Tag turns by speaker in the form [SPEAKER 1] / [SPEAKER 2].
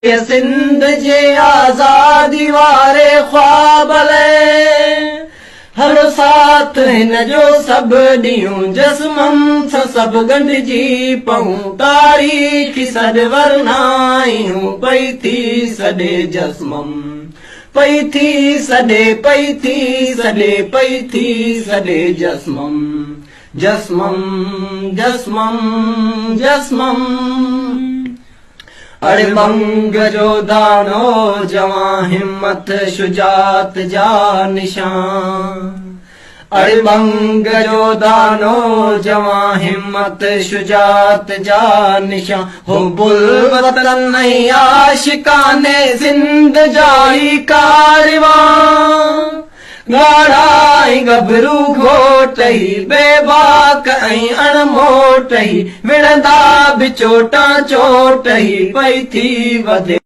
[SPEAKER 1] سنڌ جي آزادي واري خواب لئه هلو ساٿ هن جو سڀ ڏيون جسمم سان سڀ ڳنڍجي پئون تاريخي سڏ ورنايون پئي ٿي سڏي جسمم پئي ٿي سڏي پئي ٿي سڏي پئي ٿي سڏي جسمم جسمم جسمم جسمم. اڙٻنگ جو دانو جوان همت شجاعت جا نشان اڙٻنگ جو دانو جوان همت شجاعت جا نشان حب الوطن ۽ عاشقان سنڌ جا هي ڪاروان ڳاڙها ۽ ڳڀرو گهوٽ هي بيباڪ ۽ اڻ موٽ هي وڙهندا به چوٽان چوٽ هي پئي ٿي وڌي.